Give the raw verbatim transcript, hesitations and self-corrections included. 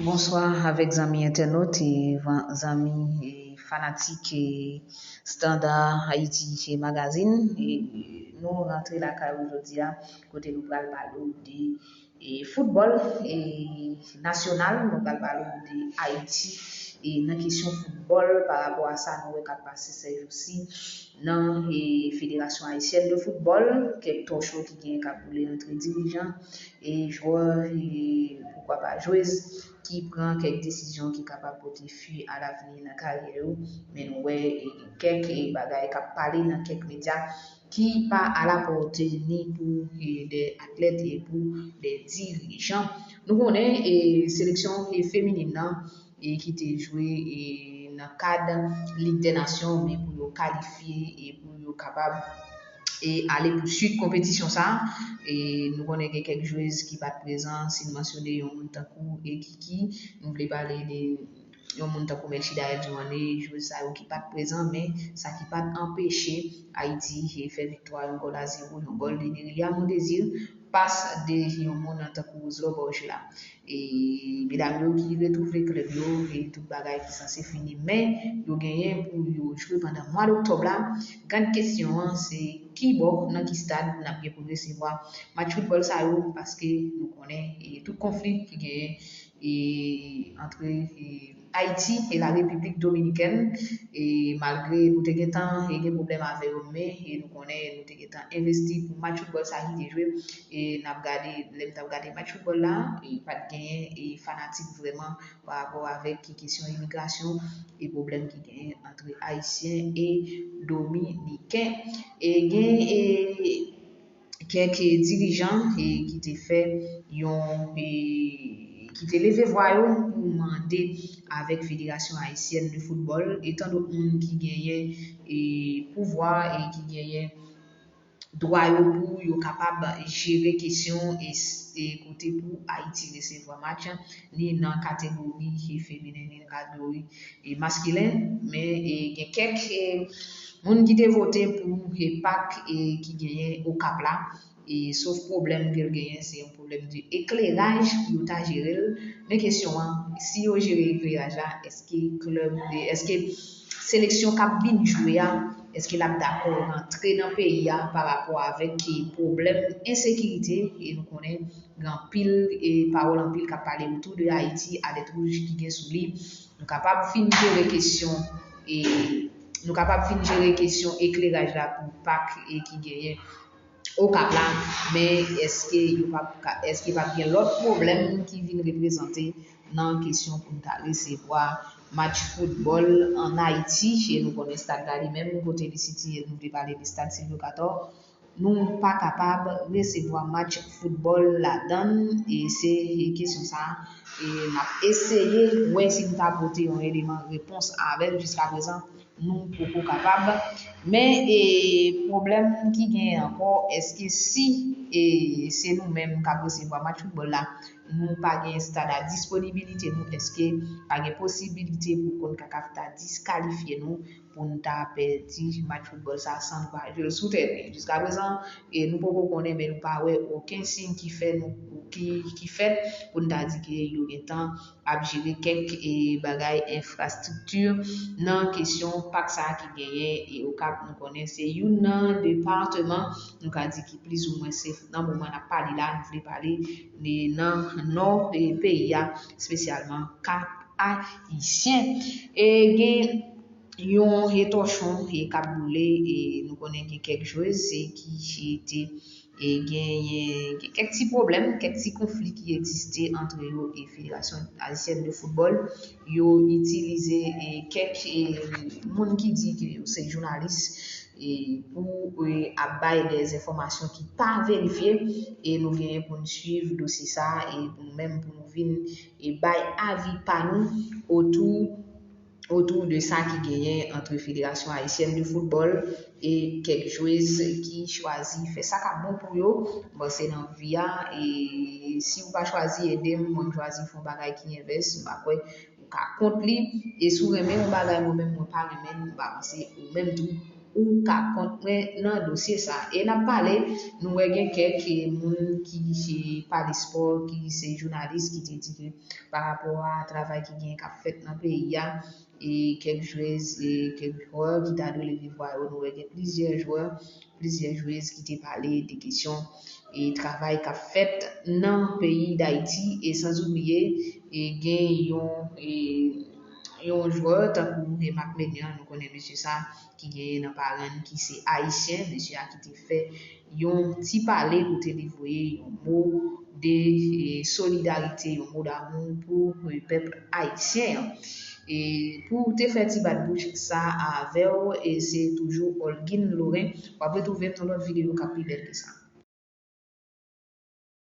Bonswa avèk zanmi entènot e van- zanmi e fanatik e Standard Haiti e Magazine. E nou rantre lakay ou jodi a, kote nou pral pale w de e foutbòl e nasyonal, nou pral pale w de Ayiti. E nan kesyon foutbòl, pa rapò a sa, nou wè k ap pase sèjousi nan e Federasyon Ayisyèn de Foutbòl, kèk tòchon ki gen k ap boule antre dirijan e jwè, e poukwa pa jwez, ki pran kèk desizyon ki kapab pote fwi alavni nan karyè yo. Men nou wè e gen kèk e bagay k ap pale nan kèk medya ki pa alapòte ni pou e de atlèt e pou de dirijan. Nou konnen e seleksyon e feminin nan e ki te jwe e nan kad Lig dè Nasyon, men pou yo kalifye e pou yo kapab e ale pou swit konpetisyon sa a. E nou konnen gen kèk jwez ki pa t prezan, si n mansyone yon moun tankou e Kiki, nou vle pale de yon moun tankou Melchida Edouane, jwez sa yo ki pa t prezan, men sa ki pa t anpeche Ayiti e fè viktwa yon gòl a zewo, yon gòl de Nerelia Mondésir, pas de yon moun tankou Roselot Borgela. E medam yo ki retwouve klèb yo, e tout bagay ki sanse fini, men yo genyen pou yo jwe pandan mwa doktòb la. Gad kesyon an, se ki bò, nan ki stad n ap gen pou n resevwa match foutbòl sa yo, paske nou konnen e tout konfli ki genyen e antre e Ayiti e la Repiblik Dominikèn, e malgre nou te gentan e gen pwoblèm avè yo, men e nou konnen nou te gentan envesti pou match foutbòl sa ki te jwe. E n ap gade, lè m t ap gade match foutbòl la, e pa t genyen e fanatik vrèman pa rapò avèk kesyon imigrasyon e pwoblèm ki genyen antre Ayisyen e Dominiken. E gen e kèk dirijan e ki te fè yon e ki te leve vwa yo pou mande avèk Federasyon Ayisyèn de Foutbòl, etan dòt moun ki genyen e pouvwa e ki genyen dwa yo pou yo kapab jere kesyon e, e kote pou Ayiti resevwa match, ni nan kategori e feminen, ni nan kategori e maskilen, men e gen kèk e moun ki te vote pou e pak e ki genyen Okap la. E sof pwoblèm ke l genyen, se yon pwoblèm de ekleraj pou yo ta jere l. Men kesyon an, si yo jere ekleraj la, èske klèb, èske seleksyon k ap vin jwe a, èske l ap dakò rantre nan peyi a pa rapò avèk ki pwoblèm ensekirite? E nou konnen gen anpil e pawòl anpil k ap pale otou de Ayiti, alèt wouj ki gen sou li. Nou kapab fin jere kesyon e nou kapab fin jere kesyon ekleraj la pou pak e ki genyen Okap la, men èske yo p ap ka, èske p ap gen lòt pwoblèm ki vin reprezante nan kesyon pou n ta resevwa match foutbòl ann Ayiti? E nou konnen stad la li menm, kote li sitiye, nou te pale de stad Sylvio Cator, nou pa kapab resevwa match foutbòl ladan l, e se kesyon sa a, e n ap eseye wè si n ka pote yon eleman repons avè l. Jiskaprezan, nou poko kapab. Men e pwoblèm ki genyen ankò, èske si e se nou menm k ap resevwa match foutbòl la, nou pa gen stad a disponibilite nou, èske pa gen posibilite pou CONCACAF ta diskalifye nou pou n ta pèdi match foutbòl sa a san nou pa jwe l sou teren? Jiskaprezan, e nou poko konnen, men nou pa wè okenn siy ki fè nou ki, ki fèt pou n ta di ke yo gentan ap jere kèk e bagay enfrastrikti nan kesyon pak sa a ki genyen e Okap. Nou konnen se youn nan depatman, nou ka di ki plizoumwen se nan moman n ap pale la, nou vle pale e nan nò e peyi a, espesyalman Kap Ayisyen. E gen yon e tòchon e k ap boule, e nou konnen gen kèk jwez e ki te e genyen gen kèk ti pwoblèm, kèk ti konfli ki egziste antre yo e Federasyon Ayisyèn de Foutbòl. Yo itilize e kèk e moun ki di ke yo se jounalis e pou e ap bay de enfòmasyon ki pa verifye, e nou genyen pou n swiv dosye sa a e pou nou menm pou nou vin e bay avi pa nou otou otou de sa ki genyen antre Federasyon Ayisyèn de Foutbòl e kèk jwez ki chwazi fè sa k ap bon pou yo. Bon, se nan vi a, e si w pa chwazi ede m, mwen m chwazi fè yon bagay ki envès, m pa kwè ou ka kont li. E si w renmen yon bagay, mwen menm mwen pa renmen l, m pa panse ou menm tou ou ka kont mwen nan dosye sa. E n ap pale, nou wè gen kèk moun ki se pale spò, ki se jounalis, ki te di ke pa rapò a travay ki gen k ap fèt nan peyi a, e kèk jwèz, e kèk jwè ki ta dwe leve vwa yo, nou wè gen plizyè jwè, plizyè jwèz ki te pale de kesyon e travay k ap fèt nan peyi Dayiti, e sanzoubliye e gen yon e yon jwè tankou e Marc Maignan, nou konnen mesye sa ki genyen nan Parann ki se ayisyen, mesye a ki te fè yon ti pale kote li voye yon mo de e solidarite, yon mo damou pou e pèp ayisyen an. E pou te fè ti bat bouch sa avè w, e se toujou Olguine Laurent. W ap retwouve m nan lòt videyo k ap pi bèl ke sa.